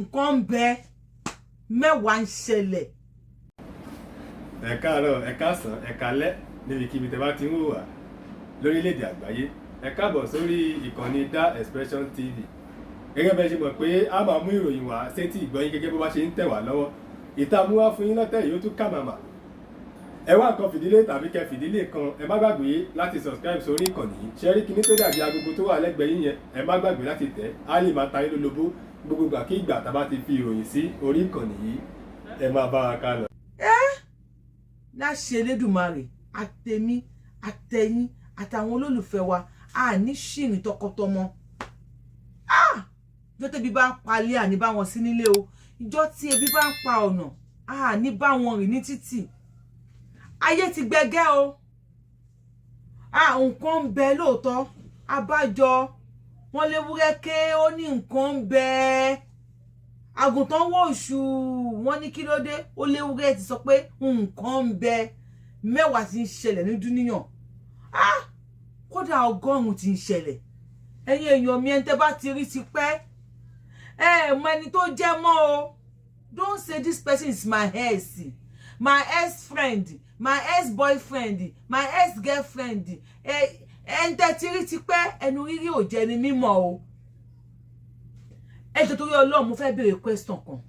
Nǹkan ń bẹ, mẹ́wàá ń ṣẹlẹ̀. Ẹ káàárọ̀, ẹ káàsán, ẹ káalẹ́ níbikíbi tẹ́ bá ti ń wò wá lórílẹ̀‐èdè àgbáyé. Ẹ káàbọ̀ sórí ìkànnì Dá Expression TV. Gẹ́gẹ́ bẹ́ẹ̀ ṣe mọ̀ pé a máa mú ìròyìn wá sétí ìgbọ́yín gẹ́gẹ́ bó bá ṣe ń tẹ̀ wá lọ́wọ́. Ìta mú wá fún yín lọ́tẹ̀ yìí, ó tún kà màmá. Ẹ wá nǹkan fìdílé tàbí kẹ fìdílé kan. Ẹ má gbàgbé láti subscribe sórí ìkànnì yìí. Ṣe rí kinní tó dàbí agogo tó wà lẹ́gbẹ̀ẹ́ yín yẹn? Ẹ má gbàgbé láti tẹ̀ á, lè máa ta yín lólobó gbogbo ìgbà kí ìgbà tá a bá ti fi ìròyìn sí orí ìkànnì yìí. Ẹ máa bá wa ká lọ. Láṣẹ Elédùmarè, àtẹ̀mí, àtẹ̀yìn, àtàwọn olólùfẹ́ wa, a ní ṣìrìn tọkọtọmọ. Ìjọ tẹ́bi bá ń palẹ̀, àní bá wọn sí nílé o. Ìjọ tí ebi bá ń pa ọ̀nà, a ní bá wọn rìn ní títì. Ayé ti gbẹgẹ́ o. Nǹkan ń bẹ lóòótọ́. Abájọ wọn léwúrẹ́ ké, ó ní nǹkan ń bẹ. Àgùntàn wò ṣù, wọ́n ní kí ló dé? Ó léwúrẹ́ ti sọ pé nǹkan ń bẹ. Mẹ́wàá ti ń ṣẹlẹ̀ ní dúníyàn, kódà 100 ti ń ṣẹlẹ̀. Ẹ̀yin èèyàn mi, ẹni tẹ́ bá ti rí ti pẹ́, ẹ mọ ẹni tó jẹ́ mọ́ o. Don't say this person is my ex, my ex friend, my ex boyfriend, my ex girlfriend. Ẹ ẹni tẹ́ ti rí ti pẹ́, ẹnu rírí ò jẹ́ ni mímọ̀ o. Ẹ jọ̀ọ́, torí Ọlọ́run, mo fẹ́ béèrè question kan.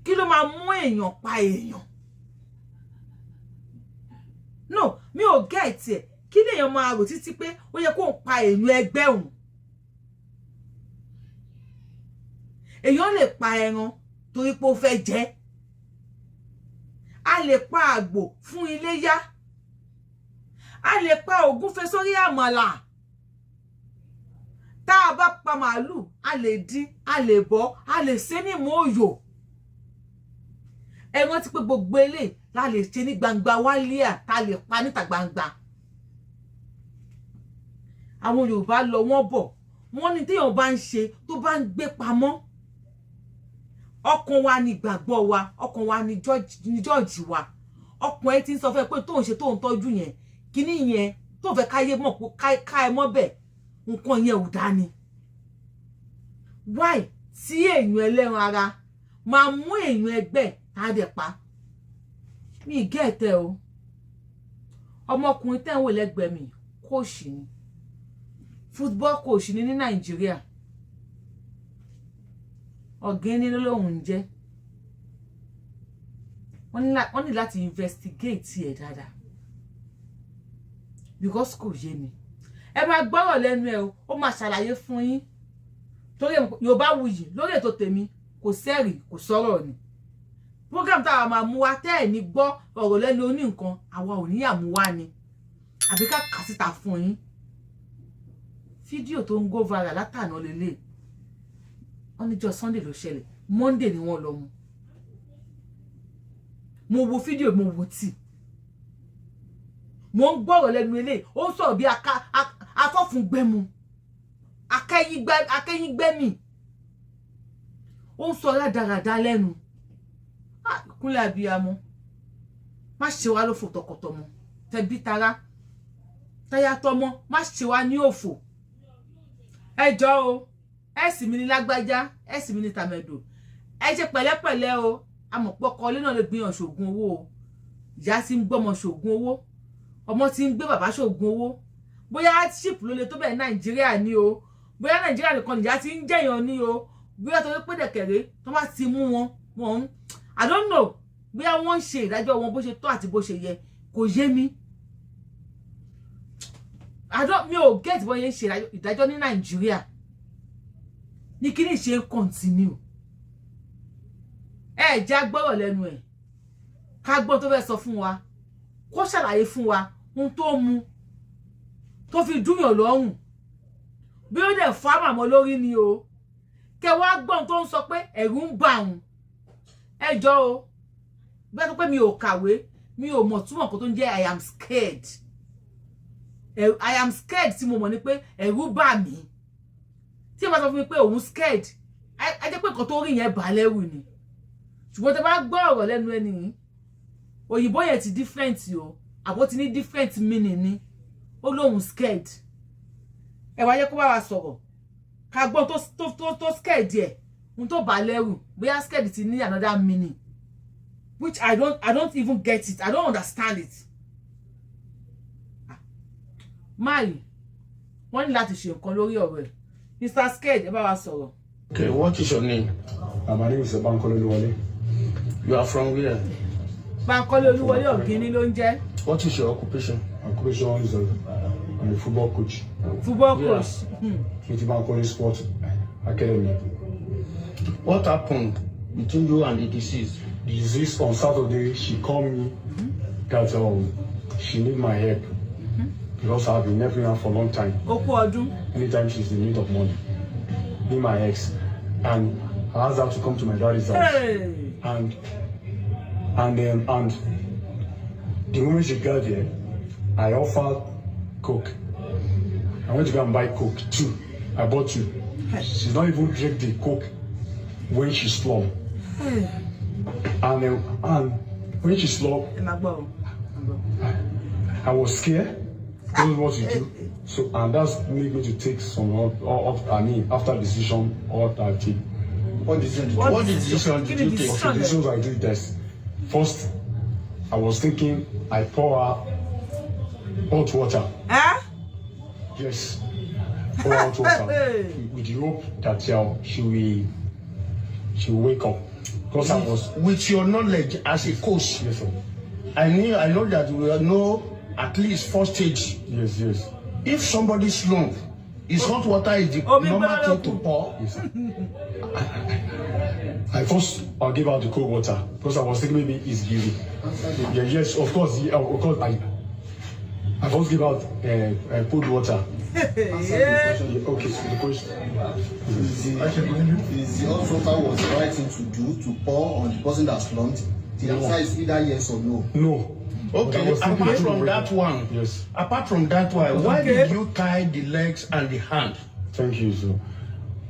Kí ló máa mú èèyàn pa èèyàn? No, mi ò get ẹ̀. Kí lèèyàn máa rò títí pé ó yẹ kó ń pa èèyàn ẹgbẹ́ òun? Èèyàn lè pa ẹran torí pé ó fẹ́ jẹ. A lè pa àgbò fún iléyá. A lè pa ògúnfe sórí àmàlà. Tá a bá pa màálù, a lè dín, a lè bọ́, a lè ṣe ní mòóyò. Ẹ rántí pé gbogbo eléyìí la lè ṣe ní gbangba wálíà, tá a lè pa níta gbangba. Àwọn Yorùbá lọ, wọ́n bọ̀, wọ́n ní téèyàn bá ń ṣe, tó bá ń gbé pamọ́, ọkàn wa ní ìgbàgbọ́ wa, ọkàn wa ní jọ́ọ̀jì wa. Ọkàn ẹ ti ń sọ fún ẹ pé tóun ṣe, tóun tọ́jú yẹn, kíní yẹn tó fẹ́ káyé mọ̀ pé ká ẹ mọ́ bẹ̀, nǹkan yẹn ò dání. Why tí èèyàn ẹlẹ́ran ara máa mú èèyàn ẹgbẹ́ tá a dẹ̀ pa? Mi gẹ́ẹ̀tẹ̀ o. Ọmọkùnrin tẹ́ ń wò lẹ́gbẹ̀ẹ́ mi, coach ni, football coach ni ní Nàìjíríà. Ọ̀gẹ́ni lóun ń jẹ́. Wọ́n ní láti investigate ẹ̀ dáadáa because kò yé mi. Ẹ máa gbọ́rọ̀ lẹ́nu ẹ o, ó máa ṣàlàyé fún yín, torí Yorùbá wuyì lórí ètò tèmi. Kò sẹ́rì, kò sọ̀rọ̀ ni program táwa máa mú wa. Tẹ́ ẹ̀ ní gbọ́ ọ̀rọ̀ lẹ́nu oní nǹkan, àwa ò ní àmúwá ni àbí ká kà síta fún yín. Fídíò tó ń go viral látàná lélẹ̀. Wọ́n níjọ́ Sunday ló ṣẹlẹ̀, Monday ni wọ́n lọ mú. Mo wo fídíò, mo wò tí mo ń gbọ́rọ̀ lẹ́nu eléyìí. Ó ń sọ̀rọ̀ bí afọ́fúngbẹ́mu, akẹ́yìngbẹ́mì. Ó ń sọ rádaràda lẹ́nu. Kúnlẹ̀ abiyamọ, má ṣe wá lófò tọkọtọmọ, tẹbí tará, táyà tọmọ, má ṣe wá ní òfò. Ẹ jọ̀ọ́ o, ẹ sì mi ní lágbájá, ẹ sì mi ní tàmẹ̀dò, ẹ ṣe pẹ̀lẹ́pẹ̀lẹ́ o. Amọ̀pọ̀kọ ilé náà lè gbìyànjú ṣògùn owó o. Ìyá tí ń gbọ́mọ ṣògùn owó, ọmọ tí ń gbé bàbá ṣògùn owó. Bóyá hardship ló le tó bẹ́ẹ̀ Nàìjíríà ní o, bóyá Nàìjíríà nìkan nìyá tí ń jẹ̀yàn ní o, bóyá torí pé dẹ̀kẹ̀rẹ́ tó bá ti mú wọn, wọn ń, I don't know, bóyá wọ́n ń ṣe ìdájọ́ wọn bó ṣe tọ́ àti bó ṣe yẹ, kò yé mi. I don't, mi ò get bó ṣe ń ṣe ìdájọ́ ní Nàìjíríà ní kí ni ṣe ń continue. Ẹ jẹ́ agbọ́rọ̀ lẹ́nu ẹ̀, ká gbọ́ tó fẹ́ sọ fún wa, kó ṣàlàyé fún wa ohun tó mu tó fi dúnyàn lọ́rùn, bí ó dẹ̀ fọ́ àmàmọ́ lórí ni o. Kẹ wá gbọ́n tó ń sọ pé ẹ̀rù ń bà òun. Ẹ jọ o, bẹ́ẹ̀ tó pé mi ò kàwé, mi ò mọ̀ túmọ̀ kó tó ń jẹ́ "I am scared". "I am scared" tí mo mọ̀ ni pé ẹ̀rù bà mí. Tí ẹ bá sọ fún mi pé òun scared, á jẹ́ pé nǹkan tó rí yẹn bà á lẹ́rù ni. Ṣùgbọ́n tẹ bá gbọ́ ọ̀rọ̀ lẹ́nu ẹni yìí, òyìnbó yẹn ti different o, àbó ti ní different meaning ni. Ó lóun scared. Ẹ wá yẹ kó bá wa sọ̀rọ̀, ká gbọ́n tó scared ẹ̀. Ohun tó bá lẹ́rù, bóyá scared ti ní another meaning, which I don't even get it. I don't understand it. Máyì, wọ́n ní láti ṣe nǹkan lórí ọ̀rọ̀ ẹ̀. Mr Sked, ẹ bá wa sọ̀rọ̀. Okay, what is your name? My name is Bankole Oluwole. You are from where? Bankole Olúwọlé Ọ̀gíní ló ń jẹ́. What is your occupation? My occupation is I'm a football coach. Football coach. Trinity Bankole Sport Academy. What happened between you and the deceased? The deceased, on Saturday, she called me that she need my help because I've been helping her for a long time. Okú ọdún. Anytime she's in need of money, me, my ex, and I asked her to come to my daddy's house. Hey. And the moment she got there, I offered coke. I went to go and buy coke two. I bought two. She's not even drink the coke when she slumped. Hey. And when she slumped, Ẹ máa gbọ́ o. I was scared. Don't know what to do. So, and that's made me to take some of I mean, after decision all I take. What decision did you What decision did Kí ni you take? decision? Okay, decisions I do this. First, I was thinking I pour her hot water. Ẹ́. Yes, pour her hot water with the hope that she will wake up. Because I was With your knowledge as a coach, Yes, sir. I know that we know at least first stage. Yes. If somebody slump, is hot water is the Omi normal gbóná thing to ló kù. pour? Yes, sir. I first I'll give out the cold water because I was thinking maybe it's giving. Yeah, yes, of course, yeah, of course. I first give out cold water. Yeah. Yeah, okay, so the question. Is the hot water was the right thing to do to pour on the person that slumped? The answer is either yes or no. No. But I Okay, was thinking apart it from will that one, Yes. apart from that one, why did you tie the legs and the hand? Thank you, sir.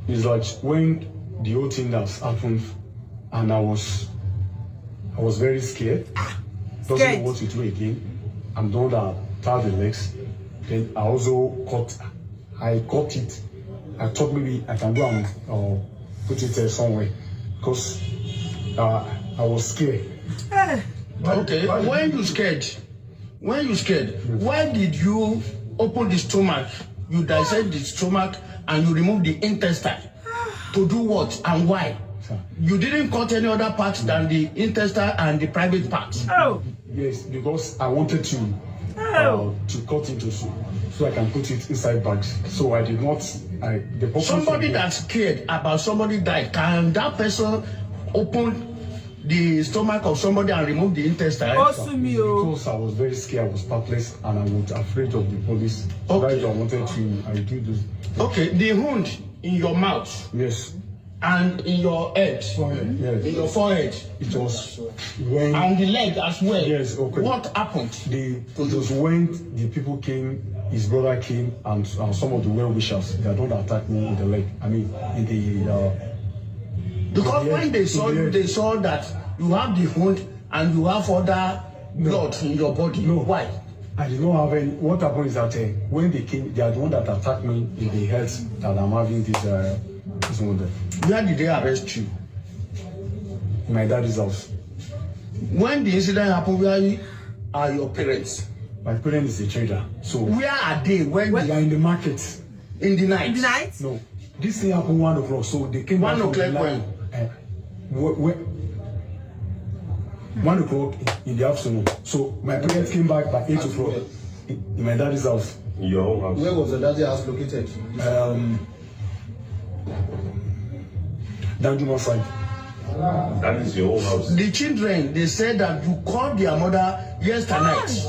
It's like when the whole thing that's happened, and I was very scared. Doesn't Scared. know what to do again. I'm the one that tied the legs. Then I also cut. I cut it. I thought maybe I can go and put it there somewhere, because I was scared. Eh, Okay, when you scared, why did you open the stomach? You dissect the stomach and you remove the intestine. To do what and why? Sir. You didn't cut any other part than the intestine and the private part. Oh, Yes, because I wanted to cut into so I can put it inside bags. So I did not. I the purpose Somebody of that's scared about somebody died, can that person open the stomach of somebody and remove the intestine? Ó sú mi o. Because I was very scared, I was perplexed, and I was afraid of the police. So Okay. that is why I wanted to. I do this. Okay, the wound in your mouth Yes, and in your head, yes. in your forehead, It was when and the leg as well. Yes, okay. What happened? The it was when the people came, his brother came, and some of the well wishers. They don't attack me in the leg. I mean, in the Because Yeah, when they saw you, yeah. they saw that you have the wound and you have other blood in your body. No. Why? I did not have any. What happened is that when they came, they are the one that attacked me in the head that I'm having this one there. Where did they arrest you? In my daddy's house. When the incident happened, where are your parents? My parents is a trader, so Where are they when they are in the market. in the night? In the night? No, this thing happened 1 o'clock, so they came 1 back from the o'clock when? 1 o'clock in the afternoon. So my parents came back by 8 o'clock in my daddy's house. In your own house. Where was the daddy house located? Danjuma side. That is your own house. The children, they said that you called their mother yesterday night.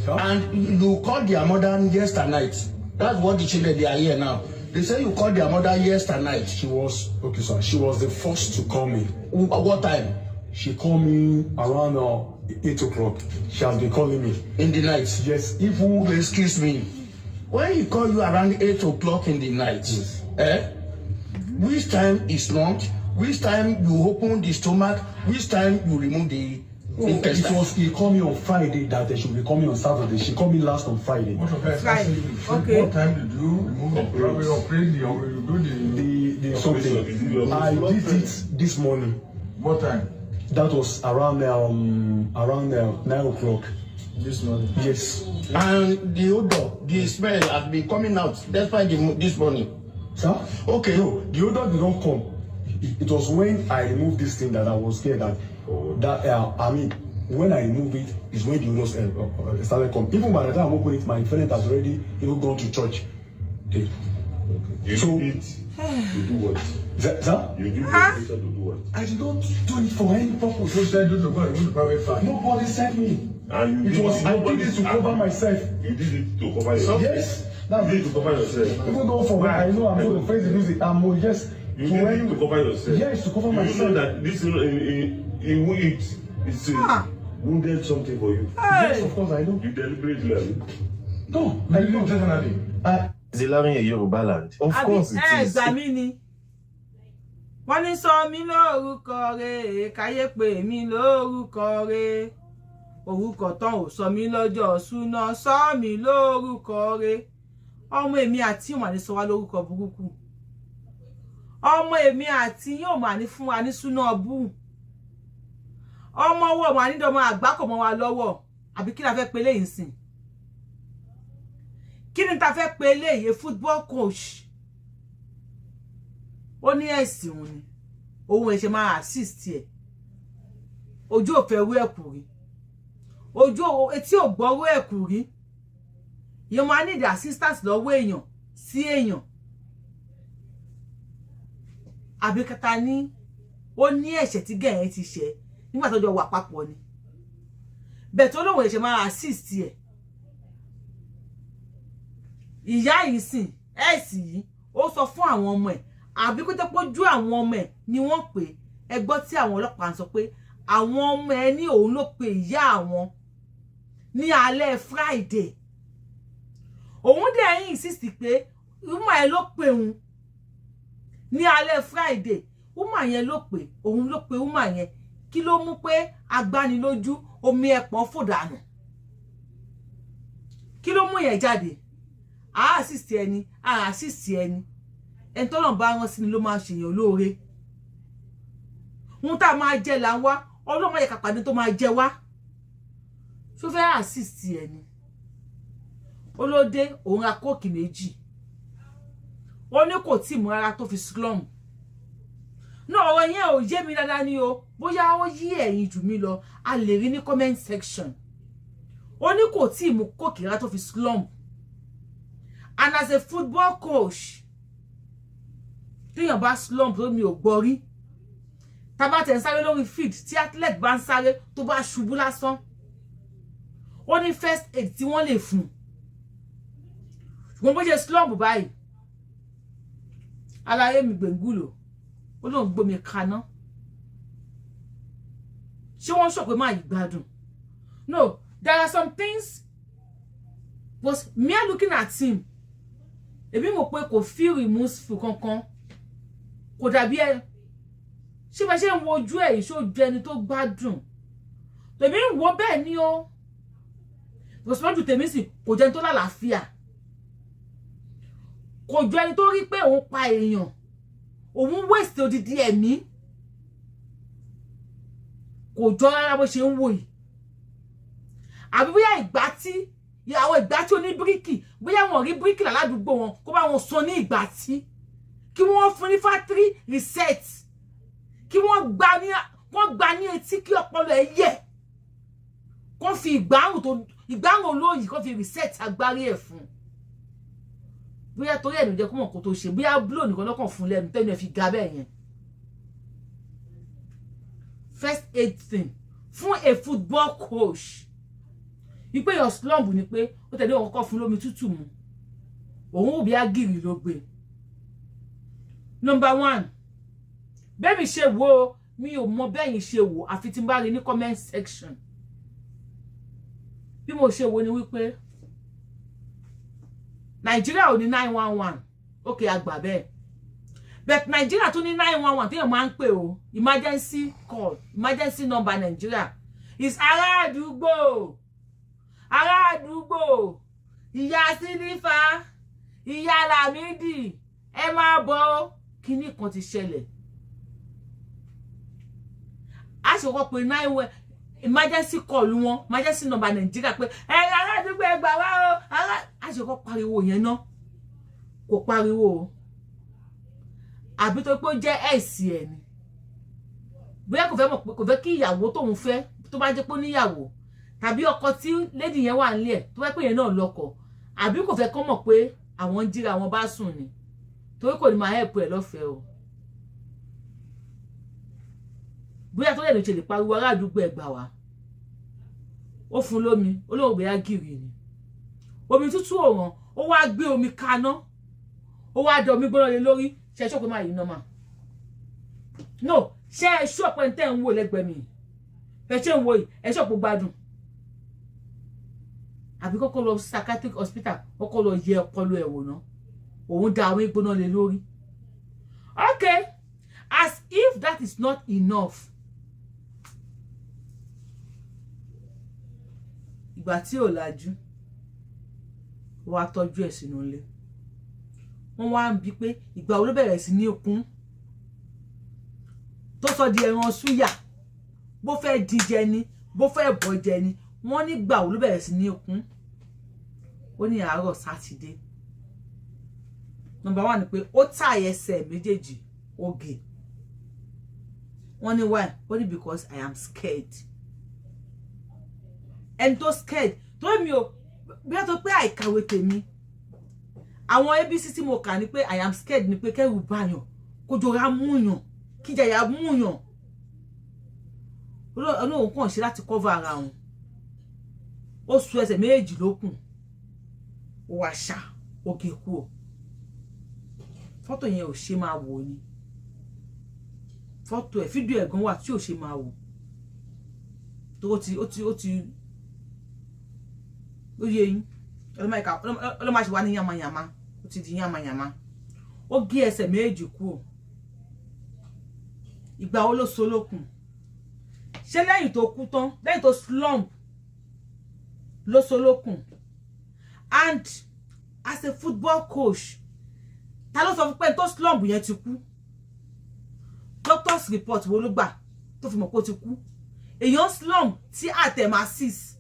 Huh? And you called their mother yesterday night. That's what the children, they are here now. They say you called their mother yesterday night. She was okay, sir. She was the first to call me. What time? She called me around 8 o'clock. She has been calling me. In the night. Yes, even Excuse me. When he call you around 8 o'clock in the night, Yes. eh? Which time is not? Which time you open the stomach? Which time you remove the it intestine? was he called me on Friday that they should be coming on Saturday. She called me last on Friday. What of Friday. Okay. What time did you remove the operate the you do the The the something. Operation, you did the I operation. did it this morning. What time? That was around 9 o'clock. This morning. Yes. And the odor, the smell has been coming out despite this morning. Sir? Okay. No, the odor did not come. It was when I removed this thing that I was scared that I mean, when I remove it is when the odor started coming. Even by the time I opened it, my friend has already even gone to church. They, You did it to do what? Sir? You did the operation to do what? I did not do it for any purpose. Who sent you to go and remove the private part? Nobody sent me. And you It did was I did nobody- it to cover myself. You did it to cover yourself. Yes. You That's did it to cover yourself. Even though for I know I'm going to face the music, I'm, yes. You to did it any- to cover yourself. Yes, to cover You myself. know that this in it's Ah. wounded something for you. Yes, of course I know. You deliberately, abi? No, You I did it know. intentionally. I Is Ilarin a Yoruba land? Of Àbí course it ẹ is. gbà mí ni. Wọ́n ní sọ mí lórúkọ rẹ̀, káyé pè mí lórúkọ rẹ̀, orúkọ tán ò sọ mí lọ́jọ́ súná, sọ mí lórúkọ rẹ̀. Ọmọ èmi àti yóò mà ní sọ wá lórúkọ burúkú. Ọmọ èmi àti yóò mà ní fún wa ní súná bú. Ọmọ ọwọ́ mà ní dọmọ àgbákò mọ́ wa lọ́wọ́. Àbí kí la fẹ́ pe eléyìí sìn? Kí ni ta fẹ́ pe eléyìí? Football coach, ó ní ẹ̀sìn òun ni òun ẹ̀ ṣe máa assist ẹ̀. Ojú ò fẹ́ rú ẹ̀kú rí, ojú etí ò gbọ́rú ẹ̀kú rí. Ìyẹn máa need assistance lọ́wọ́ èèyàn sí èèyàn. Àbí kẹta ní ó ní ẹ̀ṣẹ̀ tí gẹ̀ẹ́ ti ṣẹ̀ nígbà tó jọ wà papọ̀ ni bẹ́ẹ̀ tó lóun ẹ̀ ṣe máa assist ẹ̀. Ìyá yìí sìn ẹ̀sì yìí, ó sọ fún àwọn ọmọ ẹ̀, àbí kó jẹ́ pé ojú àwọn ọmọ ẹ̀ ni wọ́n pè é. Gbọ́ tí àwọn ọlọ́pàá ń sọ pé àwọn ọmọ ẹ̀ ní òun ló pe ìyá àwọn ní alẹ́ Friday. Òun dẹ̀ ń insist pé woman ẹ̀ ló pe òun ní alẹ́ Friday. Woman yẹn ló pè, òun ló pe woman yẹn. Kí ló mú pé agbánilójú omi ẹ̀pọ̀n fò dànù? Kí ló mú yẹn jáde? A assist ẹni, a assist ẹni, ẹni tọ́lọ̀ bá rán sí ni ló máa ṣèyàn lóore. Ohun tá a máa jẹ là ń wá. Ọlọ́mọ yẹ kàpàdé tó máa jẹ wá. Ṣó fẹ́ assist ẹni? Ó ló dé, òun ra Coke méjì. Ó ní kò tí ì mú rárá tó fi slump náà. Ọ̀rọ̀ yẹn ò yé mi dáadáa ni o. Bóyá ó yí ẹ̀yin jù mí lọ, a lè rí ní comment section. Ó ní kò tí ì mú Coke rárá tó fi slump. And as a football coach, téèyàn bá slump, tó mi ò gbọ́ rí, tábà tẹ̀ ń sáré lórí field, tí athlete bá ń sáré tó bá ṣubú lásán, ó ní first aid tí wọ́n lè fún un. Ṣùgbọ́n bó ṣe slump báyìí, aláyé mi gbẹ̀ngùlò, ó lóun gbómi kaná. Ṣé wọ́n sọ pé máa yí gbádùn? No, there are some things was mere looking at him, èmi mọ̀ pé kò feel remorseful kankan. Kò dàbí ẹ ṣé bá ṣe ń wo ojú ẹ̀ yìí, ṣó ju ẹni tó gbádùn? Tèmi ń wo bẹ́ẹ̀ ni o, because lójú tèmi sì kò jẹ́ ẹni tó lálàáfíà, kò jọ ẹni tó rí pé òun pa èèyàn, òun waste odidi ẹ̀mí. Kò jọ rárá bó ṣe ń wò yìí. Àbí bóyá ìgbà tí àwọn ìgbà tí oní bíríkì, bóyá wọn rí bíríkì ládùúgbò wọn kó bá wọn sọ ní ìgbà tí kí wọ́n fún ní factory reset, kí wọ́n gba ní etí, kí ọpọlọ ẹ̀ yẹ̀, kó fi ìgbárùn tó ìgbárùn olóyìí, kó fi reset agbárí ẹ̀ fún. Bóyá torí ẹ̀ ló jẹ́ kó mọ̀ kó tó ṣe, bóyá blow nìkan lọ́kàn fún lẹ́nu tẹ́nu ẹ̀ fi ga bẹ́ẹ̀ yẹn. First aid thing fún a football coach wípé your slump ni pé ó tẹ̀lé òun kọ́kọ́ fún lómi tútù mu, òun ò bí agìrì ló gbé. Number one, bẹ́ẹ̀ mi ṣe wo, mi ò mọ bẹ́yìn ṣe wò, àfi tí n bá rí ní comment section. Bí mo ṣe wo ni wípé Nàìjíríà ò ní 911. Ok, àgbà bẹ́ẹ̀, but Nàìjíríà tún ní 911 téèyàn máa ń pè o. Emergency call, emergency number Nàìjíríà is ará àdúgbò, ará àdúgbò, ìyá sílífà, ìyá Lámìdí, ẹ máa bọ̀. Kinní kan ti ṣẹlẹ̀. A ṣe kọ́kọ́ pé 9 emergency call wọn, emergency number Nàìjíríà, pé ẹ ará àdúgbò, ẹ gbà wá o. Ará a ṣe kọ́kọ́ pariwo yẹn ná. Kò pariwo o, àbí tó pé ó jẹ́ ẹ̀sì ẹ̀ ni, bóyá kò fẹ́ mọ̀ pé kò fẹ́ kí ìyàwó tóun fẹ́, tó bá jẹ́ pé ó níyàwó, tàbí ọkọ tí lady yẹn wà nílé ẹ̀, tó bá pè yẹn náà lọ́kọ, àbí kò fẹ́ kọ́ mọ̀ pé àwọn ń jíra wọn bá sùn ni, torí kò ní máa help ẹ̀ lọ́fẹ̀ẹ́ o. Bóyá tó lè lè ṣe lè pariwo, "Ará àdúgbò, ẹ̀ gbà wá." Ó fún lómi, ó lóun bóyá gìrì ni omi tútù òràn. Ó wá gbé omi kaná, ó wá da omi gbóná lé lórí. Ṣe é ṣọ́pẹ́ máa yìí normal? No, ṣe é ṣọ́pẹ́ ń tẹ́ ń wò lẹ́gbẹ̀ẹ́ mi? Ẹ ṣe ń wo yìí, ẹ ṣọ́pẹ́ gbádùn, àbí kọ́kọ́ lọ psychiatric hospital, kọ́kọ́ lọ yẹ ọpọlọ ẹ̀ wò ná? Òun da omi gbóná lé lórí. Okay, as if that is not enough, ìgbà tí ò lajú, wàá tọ́jú ẹ̀ sínú ilé. Wọ́n wá ń bi pé ìgbà wo ló bẹ̀rẹ̀ sí ní kún tó sọ di ẹran súyà, bó fẹ́ díjẹ ni, bó fẹ́ bọ́ jẹ ni. Wọ́n nígbà wo ló bẹ̀rẹ̀ sí ní kún? Ó ní àárọ̀ Sátidé. Number one ni pé ó tà ẹsẹ̀ méjèèjì, ó gé. Wọ́n ní why? Ó ní because I am scared. Ẹni tó scared tó mi ò bí wọ́n tó pé àìkàwé tèmi, àwọn ABC tí mo kà ní pé I am scared ni pé kẹ́rù báyàn, kójọra múyàn, kíjàyà múyàn. Olóhùn kàn ṣe láti cover ara òun. Ó so ẹsẹ̀ méjèèjì lókùn, ó wá ṣá ó gé kú o. Fọ́tò yẹn ò ṣe máa wò ni. Fọ́tò ẹ̀, fídíò ẹ̀ gan wà tí ò ṣe máa wò, tó ó ti ó yé yín. Ọlọ́mọ àṣẹ wa ní yamayama, ó ti di yamayama. Ó gé ẹsẹ̀ méjì kú o. Ìgbà wo ló so lókun? Ṣé lẹ́yìn tó kú tán, lẹ́yìn tó slump ló so lókun? And as a football coach, ta ló sọ fún pé tó slump yẹn ti kú? Doctor's report wo ló gbà tó fi mọ̀ pé ó ti kú? Èèyàn slump tí àtẹ̀má six,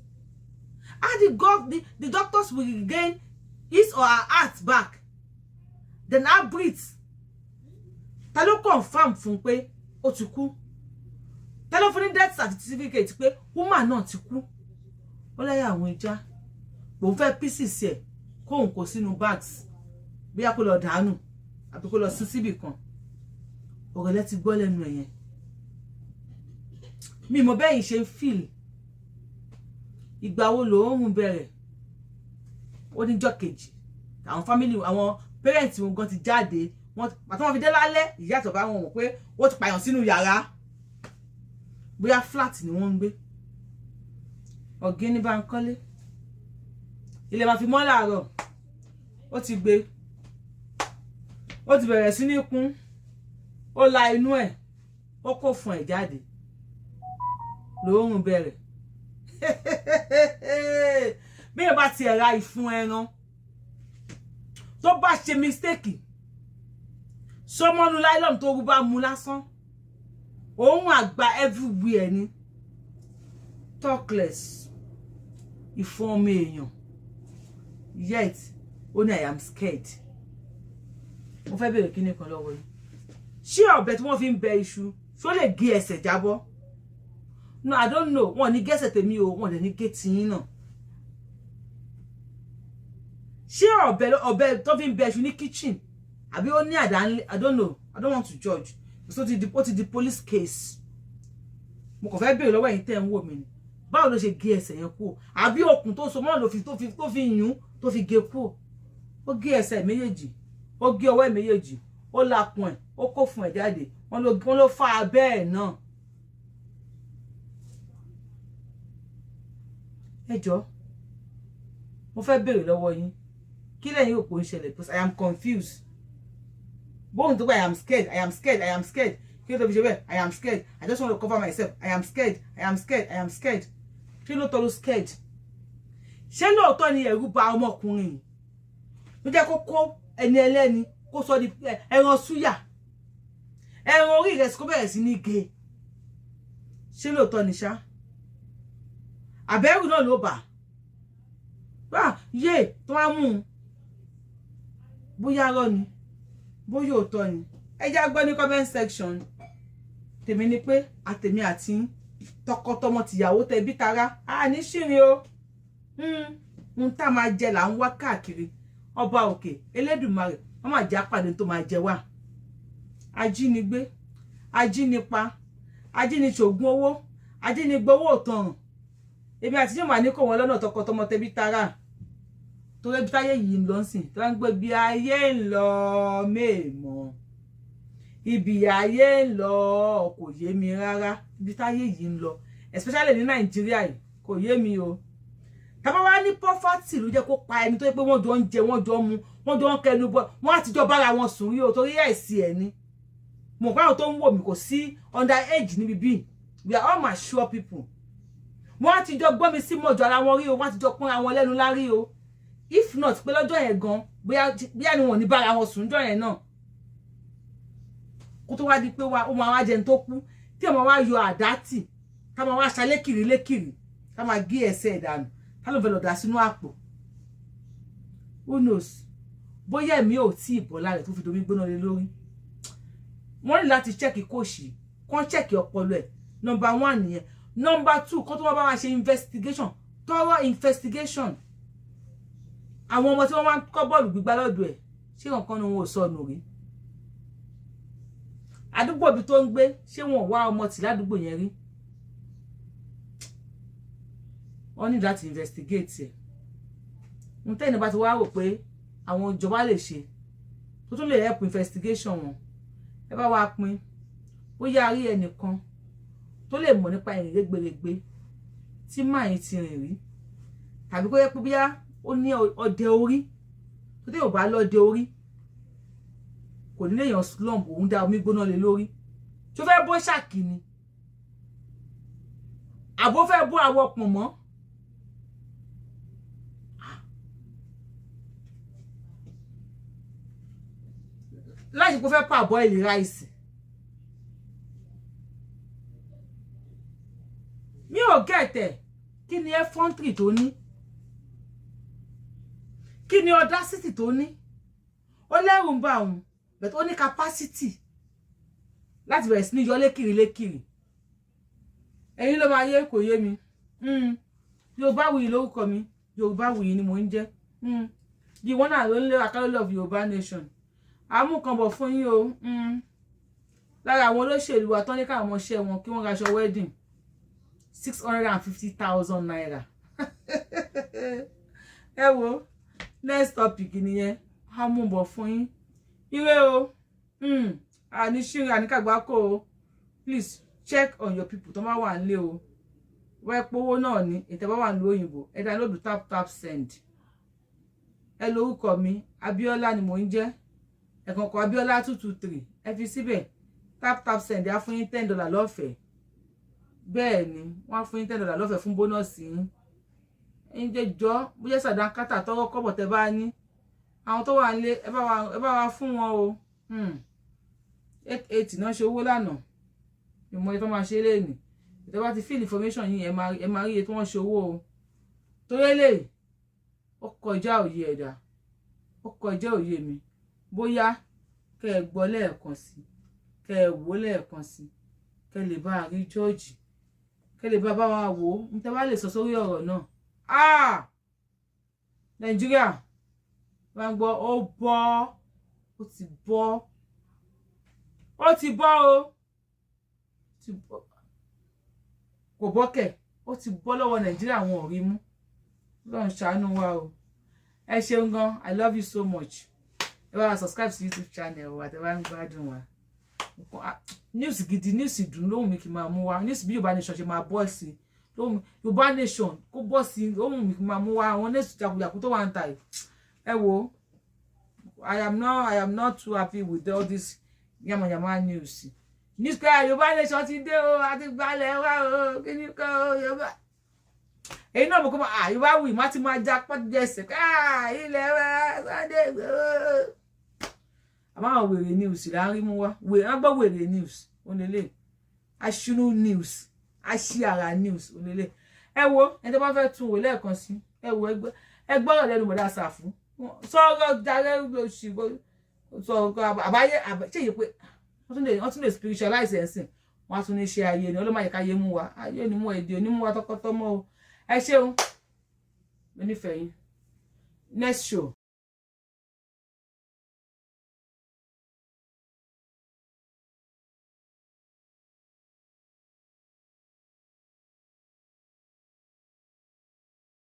and the doctors will regain his or her heart back, then her breathe. Ta ló confirm fún pé ó ti kú? Ta ló fún ní death certificate pé woman náà ti kú? Ó lẹ́yìn àwọn ìjà òun fẹ́ pieces ẹ̀, kóun kó sínú bags, bóyá kó lọ dànù àbí kó lọ sí síbì kan. Ọ̀rọ̀ lẹ ti gbọ́ lẹ́nu ẹ̀ yẹn. Mi mọ̀ bẹ́yìn ṣe ń feel. Ìgbà wo lòórùn bẹ̀rẹ̀? Ó níjọ́ kejì, àwọn family, àwọn parents wọn gan ti jáde. Wọn àti wọn fi dé lálẹ́, ìyá àtọ̀bá wọn mọ̀ pé wọ́n ti pààyàn sínú yàrá. Bóyá flat ni wọ́n ń gbé. Ọ̀gẹ́ni Bánkọ́lé, ilẹ̀ máa fi mọ́ láàárọ̀, ó ti gbé, ó ti bẹ̀rẹ̀ sí ní kún. Ó la inú ẹ̀, ó kó fún ẹ̀ jáde, lóòrùn bẹ̀rẹ̀. Bí ẹ bá tiẹ̀ ra ìfun ẹran, tó bá ṣe mistake sọmọnù nylon tó rú bá mu lásán, òun àgbà everywhere ni. Talkless ìfun ọmọ èèyàn. Yet ó ní I am scared. Mo fẹ́ bèrè kíní kan lọ́wọ́ yìí: ṣé ọ̀bẹ tí wọ́n fi ń bẹ iṣu, ṣó lè gé ẹsẹ̀ jábọ́? No, I don't know. Wọn ò ní gẹ́sẹ̀ tèmi o, wọn ò dẹ̀ ní gé tiyín náà. Ṣé ọ̀bẹ tó fi ń bẹ iṣu ní kitchen, àbí ó ní àdá? I don't know, I don't want to judge. So ó ti di police case. Mo kàn fẹ́ bèrè lọ́wọ́ ẹ̀yin tẹ́ ń wò mí ni: báwo ló ṣe gé ẹsẹ̀ yẹn kúrò? Àbí okùn tó so mọ́ ló fi tó fi yún tó fi gé kúrò? Ó gé ẹsẹ̀ méjèèjì, ó gé ọwọ́ ẹ̀ méjèèjì, ó lakùn ẹ̀, ó kó fún ẹ̀ jáde. Wọ́n ló fà abẹ́ ẹ̀ náà. Ẹ jọ̀ọ́, mo fẹ́ bèrè lọ́wọ́ yín, kí lẹ́yìn rò pé ó ń ṣẹlẹ̀? Because I am confused. Bóun tó pé I am scared, I am scared, I am scared, kí ló tó fi ṣe bẹ́ẹ̀? I am scared, I just want to cover myself, I am scared, I am scared, I am scared. Ṣé lóòótọ́ ló scared? Ṣé lóòótọ́ ni ẹ̀rù bà ọmọkùnrin yìí ló jẹ́ kó kó ẹni ẹlẹ́ni, kó sọ di ẹran súyà? Ẹran orí ìrẹsì kó bẹ̀rẹ̀ sí ní ge. Ṣé lóòótọ́ ni ṣá? Àbẹ́rù náà ló bà á yé tó wá mú un. Bóyá arọ́ ni, bóyá òótọ́ ni, ẹ já gbọ́ ní comment section. Tèmi ni pé àtèmi àti yín, tọkọtọmọ, tìyàwó, tẹbí tará, a ní ṣìrìn o. N tá máa jẹ là ń wá káàkiri. Ọba òkè Elédùmarè, wọn máa jẹ́ àpàdé tó máa jẹ wá. Ajínigbé, ajínipa, ajíniṣògùn owó, ajínigbowó òtanràn, èmi àti yóò máa ní kó wọn lọ́nà, tọkọtọmọ, tẹbí tará, torí ibi táyé yìí ń lọ sìn tí wọ́n ń gbé bí ayé ń lọ mẹ́ẹ̀mọ́. Ibi ayé ń lọ kò yé mi rárá. Ibi táyé yìí ń lọ, especially ní Nàìjíríà yìí, kò yé mi o. Tàbá wá ní poverty ló jẹ́ kó pa ẹni tó yẹ pé wọ́n jọ ń jẹ, wọ́n jọ ń mu, wọ́n jọ ń kẹnu bọ́, wọ́n á ti jọ bára wọn sùn rí o, torí ẹ̀sì ẹ̀ ni mo pa. Àwọn tó ń wò mí, kò sí under age níbi bíi. We are all mature people. Wọ́n á ti jọ gbọ́ mi sí mọ̀jọ́ ara wọn rí o, wọ́n á ti jọ pọ́n ara wọn lẹ́nu lárí o. If not pé lọ́jọ́ yẹn gan, bóyá ni wọn ò ní bára wọn sùn jọ́ yẹn náà, kó tó wá di pé ó máa wá jẹun tó kú, tí ọmọ wa yọ àdá tì, ká máa wá ṣa lékiri lékiri, ká máa gé ẹsẹ̀ ìdànù, ká ló fẹ́ lọ dà sínú àpò. Who knows, bóyá ẹ̀mí ò tí ì bọ́ lára tó fi domi gbóná lé lórí. Wọ́n ní láti check kóòsì kán, check ọpọlọ ẹ̀. Number one nìyẹn. Number two, kó tó wá bá wa ṣe investigation, thorough investigation. Àwọn ọmọ tí wọ́n máa ń kọ́ bọ́ọ̀lù gbígbá lọ́dọ̀ ẹ̀, ṣé nǹkan ni wọn ò sọnù rí? Àdúgbò ibi tó ń gbé, ṣé wọn ò wá ọmọ tì ládùúgbò yẹn rí? Wọ́n ní láti investigate ẹ̀. N tẹ́ni bá ti wá rò pé àwọn ìjọba lè ṣe tó tún lè help investigation wọn, ẹ bá wa pín. Bóyá a rí ẹnìkan tó lè mọ̀ nípa ìrìn rẹ́gbẹ̀rẹ́gbẹ́ tí máa yín ti rìn rí, tàbí kó yẹ pé bóyá ó ní ọdẹ orí tó tẹ́ ò bá lọ́dẹ orí, kò ní léèyàn slump, òun dá omi gbóná lé lórí. Tó fẹ́ bó ṣàkì ni, àbó fẹ́ bó àwọ̀ pọ̀nmọ́. Láti kó fẹ́ parboil rice, mi ò gẹ̀tẹ̀. Kí ni effrontery tó ní? Kí ni audacity tó ní? Ó lẹ́rù ń bà òun, but ó ní capacity láti bẹ̀rẹ̀ sí ní yọ lékiri lékiri. Ẹ̀yin ló máa yé, kò yé mi. Yorùbáwùyí lórúkọ mi, Yorùbáwùyí ni mò ń jẹ́, the one and only Akálólè of Yorùbá nation. Àmúkanbọ̀ fún yín o. Lára àwọn olóṣèlú wa tán ní káwọn ọmọọṣẹ́ wọn kí wọ́n raṣọ wedding ₦650,000. Ẹ wo, next topic nìyẹn, àmúbọ̀ fún yín. Ire o. Àní ṣírin, àníkàgbákò o. Please check on your people tó bá wà nílé o. Wọ́n pówó náà ní ètò bá wà ní òyìnbó, ẹ download Tap Tap Send. Ẹ lórúkọ mi, Abíọ́lá ni mò ń jẹ́, ẹ̀kọ̀ọ̀kan Abíọ́lá 223, ẹ fi síbẹ̀. Tap Tap Send á fún yín $10 lọ́fẹ̀ẹ́. Bẹ́ẹ̀ ni, wọ́n á fún yín $10 lọ́fẹ̀ẹ́ fún bonus yín. Ẹ̀yin jẹ́ jọ, bóyá sàdánkátà tọwọ́ kọ́bọ̀ tẹ́ bá ní, àwọn tó wà nílé, ẹ bá wa fún wọn o. 880 náà ṣe owó lánàá, ìmọ̀ ẹ̀ tó máa ṣe léènì. Ìtọ́ bá ti fill information yìí, ẹ máa rí iye tí wọ́n ṣe owó o. Torí eléyìí ó kọjá òye ẹ̀dá, ó kọjá òye mi. Bóyá kẹ́ ẹ gbọ́ lẹ́ẹ̀kan sí, kẹ́ ẹ wò lẹ́ẹ̀kan sí, kẹ́ ẹ lè bá a rí jọ́ọ̀jì, kẹ́ ẹ lè bá bá wa wò ó. Ní tẹ́ bá lè sọ sórí ọ̀rọ̀ náà. Ah, Nàìjíríà wọ́n gbọ́, ó bọ́, ó ti bọ́, ó ti bọ́ o, ti bọ́. Kò bọ́kẹ̀, ó ti bọ́ lọ́wọ́ Nàìjíríà, wọn ò rí mú. Lọ́run ṣàánú wa o. Ẹ ṣeun gan, I love you so much. Ẹ bá wa subscribe sí YouTube channel wa tẹ́ bá ń gbádùn wa. News gidi, news ìdùnnú lóhùn mi kì í máa mú wa. News bí Yorùbá nation ṣe máa bọ́ sí lóhùn, Yorùbá nation kó bọ́ sí lóhùn mi kì í máa mú wa. Àwọn news jagunjagun tó wà ń ta yìí, ẹ wo, I am not too happy with all this yamayama news. News pé Yorùbá nation ti dé o, àti gbalẹ̀ wa o, kí ni kò Yorùbá èyí náà mo kọ́ máa Yorùbá wù má ti máa já pọ́jẹsẹ̀ ká ilẹ̀ wa Sunday. Àmọ́ àwọn wèrè news là ń rí mú wá. Wèrè wọ́n gbọ́, wèrè news onílé, aṣínú news, aṣíara news onílé. Ẹ wo ẹni tó bá fẹ́ tún wò lẹ́ẹ̀kan sí, ẹ wo ẹ gbọ́rọ̀ lẹ́nu bọ̀dá Ṣàfù sọ̀rọ̀ darẹ́ lóṣù sọ̀rọ̀ àbáyé. Ṣé yìí pé wọ́n tún lè spiritualize ẹ̀sìn, wọ́n á tún ní ṣe ayé ni ọlọ́mọ àyíká ayé mú wa, ayé ni mú èdè onímú wa tọkọtọmọ o. Ẹ ṣeun, mo nífẹ̀ẹ́ yín. Next show.